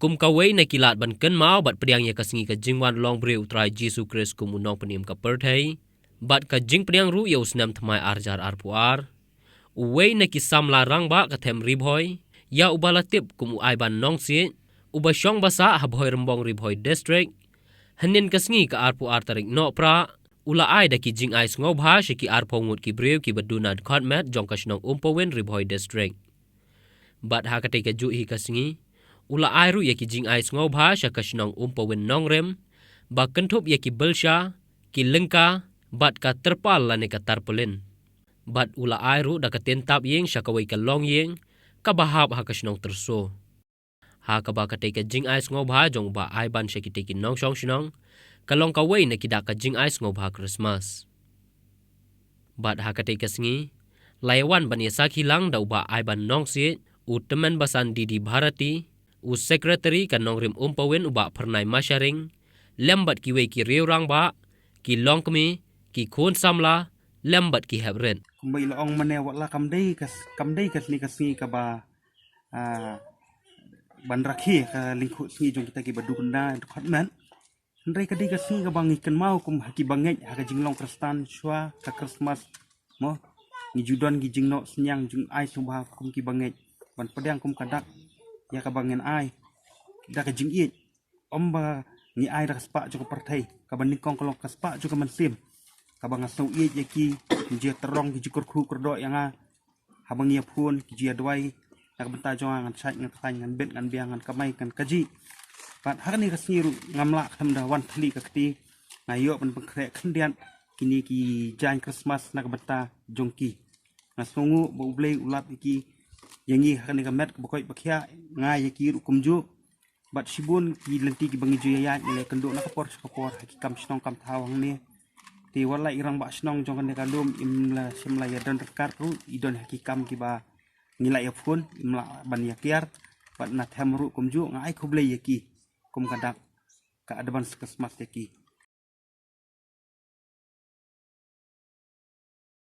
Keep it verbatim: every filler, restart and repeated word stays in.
Kum kawei na ki lad ban kynmaw bad pdiang ïa ka sngi ka jingwan long briew u Trai Jisu Khrist kum u nongpynim ka pyrthei bad ka jingpdiang ruh ïa u snem thymmai ar hajar arphew ar, uwei na ki samla rangbah ka them Ri Bhoi, ïa uba la tip kum u Aiban Nongsiej, uba shong ba sah ha Bhoirymbong, Ri Bhoi District, hynnin ka sngi ka arphew ar tarik Nohprah, u la ai da ki jingai sngewbha sha ki arphew ngut ki briew kiba duna dkhot met jong ka shnong Umpawin, Ri Bhoi District. Bad ha katei ka juh hi ka sngi, u la ai ruh ïa ki jingai sngewbha sha ka shnong Umpawin Nongrim, ba kynthup ïa ki bylsha, ki lyngka, bad ka tirpal lane ka tarpaulin. Bad u la ai ruh da ka tyntap ïing sha kawei ka longïing, kaba hap ha ka shnong Tyrso. Ha kaba katei ka jingai sngewbha jong u Bah Aiban sha kitei ki nongshong shnong, ka long kawei na ki dak ka jingai sngewbha Christmas. Bad ha katei ka sngi, la ïa wan ban ïa sakhi lang da u Bah Aiban Nongsiej, u tymmen basan Didi Bharati, u secretary ka Nongrim Umpawin u Bah Phyrnai Masharing, lem bad kiwei ki riew rangbah, ki longkmie, ki khun samla, lem bad ki hep rit. Kumba i la ong mynne, wat la kam dei ka, kam dei kane ka sngi kaba, ah, ban rakhe ka lyngkhuh sngi jong kita kiba duna dkhot met. Hynrei ka dei ka sngi kaba ngi kynmaw kum ha kiba ngeit ha ka jinglong Khristan shuwa ka Christmas. Mo, ngi ju don ki jingnoh synñiang, jingai sngewbha kum kiba ngeit ban pdiang kum ka dak ïa kaba ngin ai da ka jingïeit. Ym ba ngi ai da ka spah jong ka pyrthei, kaba nyngkong ka long ka spah jong ka mynsiem. Kaba nga sngew ïeit ïa ki, ki ju ïa tyrong, ki ju kyrkhu kyrdoh ïa nga haba ngi ïa phone, ki ju ïa duwai na ka bynta jong nga. Ngan shait, ngan khlaiñ, ngan bit, ngan biang, ngan kamai, ngan kajih. Bad ha kane ka sngi ruh ngam lah khlem da wan thylli ka kti. Nga ïoh ban pynkhreh khyndiat kine ki jaiñ Christmas na ka bynta jong ki. Nga sngewnguh ba U Blei u lap ïa ki, ïa ngi ha kane ka met kaba koit ba khiah, nga ïa ki ruh kumjuh. Bad shibun ki lynti kiba ngi ju ïaid, ngi la ïakynduh na ka por sha ka por ha ki kam shnong kam thaw hangne. Te wat la i rangbah shnong jong kane ka lum im la shym la ïa don ryngkat ruh, i don ha ki kam kiba ngi la ïa phone, im lah ban ïa kiar. Bad na them ruh kumjuh, nga ai khublei ïa ki kum ka dak ka advance Christmas ïa ki.